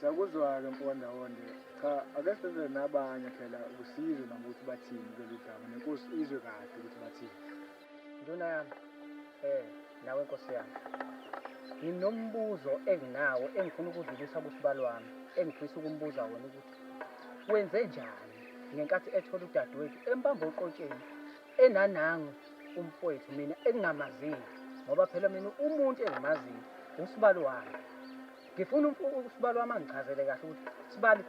Siyakuzwa-ke mfowandawonde. Cha, ake sibhebhe nabanye phela usizwe nabo ukuthi bathini kulolu daba nenkosi izwe kahle ukuthi bathini. Nduna yami, eh nawe nkosi yami. Nginombuzo enginawo engifuna ukudlulisa kusibalo wami, engifisa ukumbuza wona ukuthi wenze njani ngenkathi ethola udadewethu embamba oqotsheni enanangu umfowethu mina engingamaziyo ngoba phela mina umuntu engimaziyo usibalo wami. Ngifuna usibali wami angichazele kahle ukuthi sibali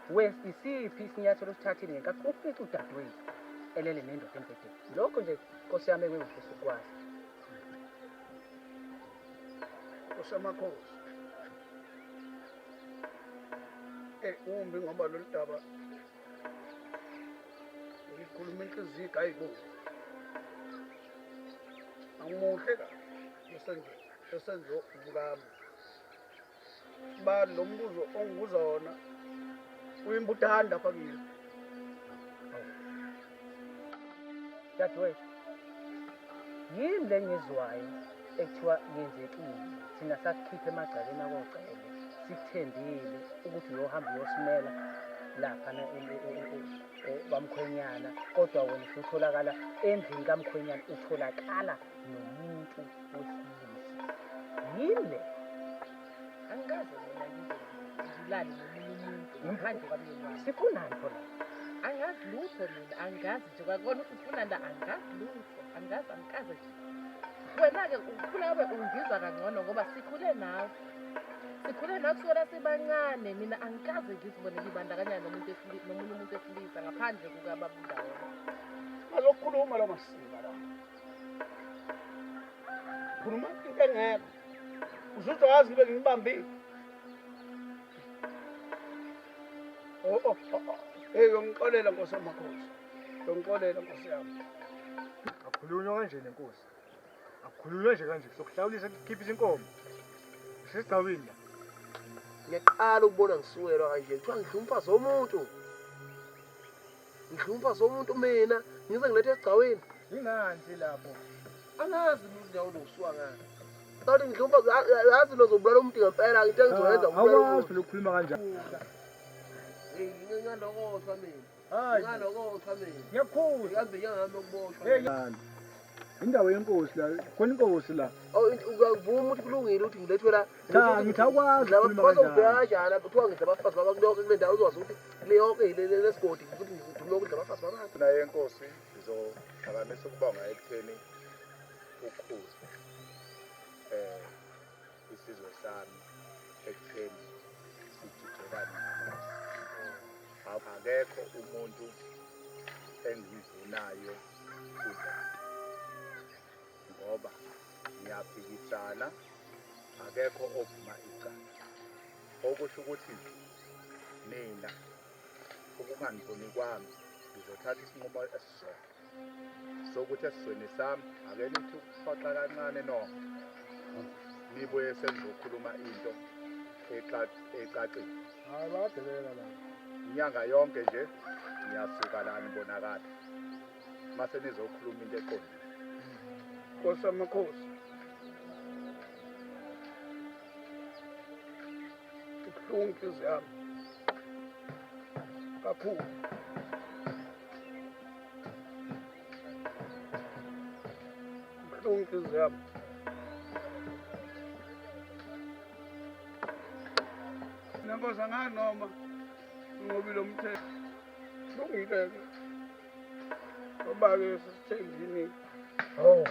isiphi isinyathelo osithathile ngenkathi ufica udadewethu elele nendoda embhedeni. Lokho nje nkosi yami engifisa ukwazi. Nkosi yamakhosi. Eh umbi ngoba lolu daba ngikhuluma inhliziyo igayibo. Angimuhle kabi esenzo esenzo umkami. Ba lo mbuzo ongibuza wona uyimbudanda apha kimi. Dadewethu, yini le ngizwayo ekuthiwa yenzekile thina sakukhipha emagcekeni akocele sikuthembile ukuthi uyohamba uyosimela laphana kwamkhwenyana kodwa wena usutholakala endlini kamkhwenyana utholakala nomuntu wesilisa yini le Angikaze mina ngize ngilale nomunye umuntu ngaphandle kwamyeni wami. Sifunani khona? Angazi lutho mina, angazi nje kwakona ukuthi ufuna la angazi lutho, angazi angikaze nje. Wena-ke ukhula ube ungizwa kangcono ngoba sikhule nawe. Sikhule nawe kusukela sibancane, mina angikaze ngizibone ngibandakanya nomuntu nomunye umuntu wesilisa ngaphandle kukababa uNdawonye. Azokhuluma la masiba la. Khuluma into engekho. Usuzowazi ngibe ngibambile. Oh oh oh. Hey yongixolela Nkosi yamakhosi. Yongixolela Nkosi yami. Akukhulunywa kanje nenkosi. Akukhulunywa nje kanje sokuhlawulisa kukhipha izinkomo. Sisigcawini la. Ngiyaqala ukubona ngisukelwa kanje kuthiwa ngidla umfazi womuntu. Ngidla umfazi womuntu mina ngize ngilethe esigcawini. Ingani silapho? Angazi mina indawo lokusuka ngani. Kanti ngidla umfazi yazi lozobulala umuntu ngempela into engizoyenza ukubulala Awukwazi umuntu. phela ukukhuluma kanjani. Hey ngingalokothwa mina. Hayi. Ngingalokothwa mina. Ngiyakhuza. Ngihambe inyanga yami yokuboshwa. Hey. Indawo yenkosi la, khona inkosi la. Oh uyavuma ukuthi kulungile ukuthi ngilethwe la. Cha, ngithi awukwazi ukukhuluma Bazongibheka kanjani. kanjani kuthiwa ngidla abafazi babantu yonke kule ndawo uzwazi ukuthi kule yonke lesigodi ukuthi ngidume ukudla abafazi babantu. Naye enkosi ngizophakamisa ukubonga ekutheni ukhuze eh isizwe sami ekutheni sijijelane ngamanzi. Akekho umuntu engimvunayo kulento ngoba ngiyaphikisana akekho ovuma icala okusho ukuthi mina ukungangiboni kwami ngizothatha isinqumo esisodwa sokuthi esizweni sami ake nithi ukuxoxa kancane nonke nibuye senizokhuluma into ecacile. Hayi bayadelela la. Inyanga yonke nje ngiyasuka la nibonakala mase nizokhuluma into eqondile. Nkosi yamakhosi. Ibuhlungu inhliziyo yami kakhulu. Ibuhlungu inhliziyo yami. Nenkosi angazi noma nqobile umthetho. Kulungile-ke. Ngoba-ke sesithenjini. Oh.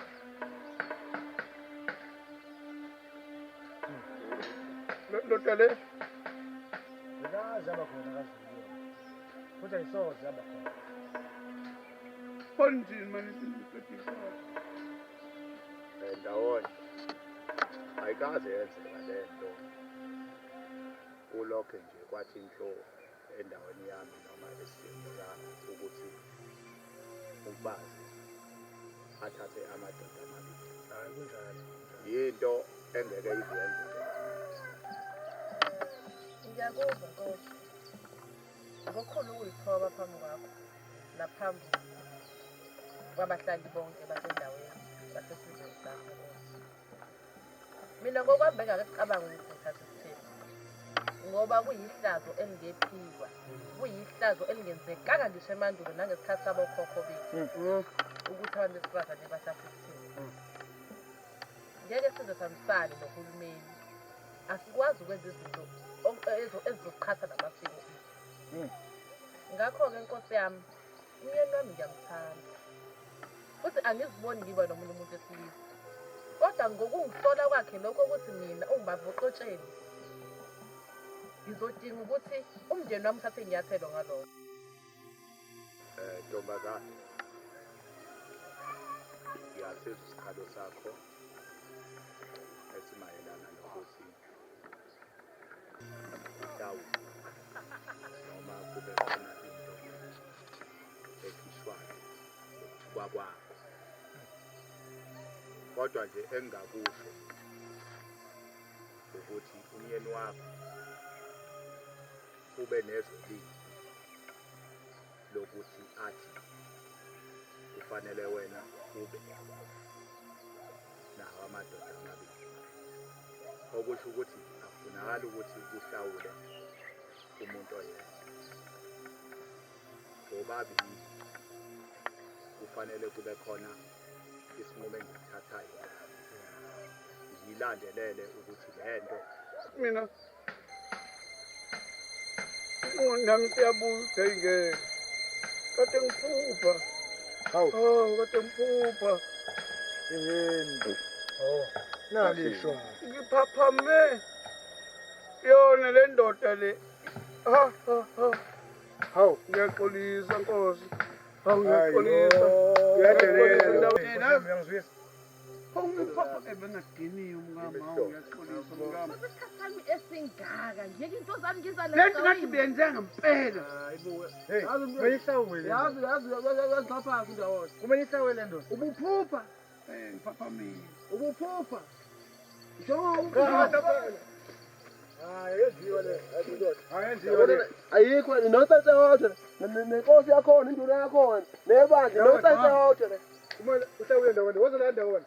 Le ndoda le Akaze aba khona kaZulu. Futhi ayisoze aba khona. konjini manje iqedisa. Ndawonye ayikaze yenzeka le nto kulokho nje kwathi inhlo endaweni yami noma esizweni sami ukuthi ubazi athathe amadoda amabili. Hayi kunjalo. Yinto engeke ize yenzeke. Ngiyakuzwa Nkosi. Ngokukhulu ukuyithoba phambi kwakho naphambi kwabahlali bonke basendaweni basesizweni sami Nkosi. Mina ngokwami bengake kucabange ukuthi ngithathe isithembu. Ngoba kuyihlazo elingephikwa, kuyihlazo elingenzekanga ngisho emandulo nangesikhathi sabokhokho bethu ukuthi abantu besifazane bathathe isithembu. Ngeke size sihambisane nohulumeni. Asikwazi ukwenza izinto ezizoqhatha namasiko ethu. Ngakho-ke nkosi yami, umyeni wami ngiyamthanda. Futhi angiziboni ngiba nomunye umuntu wesilisa. Kodwa ngokungisola kwakhe lokho ukuthi mina ungibambe oqotsheni, ngizodinga ukuthi umndeni wami uthathe iy'nyathelo ngalokho. Ntombazane, ngiyasizwa isikhalo sakho esimayelana nokuthi uhlawule noma kube khona into ekhishwayo ngokuthukwa kwakho. Kodwa nje engingakusho ukuthi umyeni wakho ube nezwe elibi lokuthi athi kufanele wena ube nawo amadoda amabili, okusho ukuthi akufunakali ukuthi kuhlawule umuntu oyedwa, bobabili kufanele kube khona isinqumo engisithathayo ngiyilandelele ukuthi lento. Mina nami siyabuya ukuthi ayingeke kade ngiphupha. Hawu. Oh, kade ngiphupha. Eheni. Oh, nali ishwa. Ngiphaphame yona le ndoda le, ha ha ha. Hawu. Ngiyaxolisa nkosi, hawu, ngiyaxolisa. Uyadelela. Ngiyaxolisa. Uyangizwisa? Hawu, ngiphapha ebengaginiwe umngama. Hawu, ngiyaxolisa mngama. Isikhathi sami esingaka, ngiyeke into zami. Le nto ngathi beyenzeka ngempela. Hey, kumele ihlawule. Yazi, yazi, yazi, ngapha ndawonye. Kumele ihlawule le ndoda. Ubuphupha. Ngiphaphamile. Ubuphupha. Njengoba Hayi, yenziwa le. Hayi, yenziwa le. Ayikho nonsense yodwa, nenkosi yakhona, induna yakhona, nebandla, nonsense yodwa le. Kumele uhlawule ndawonye. Woza la ndawonye.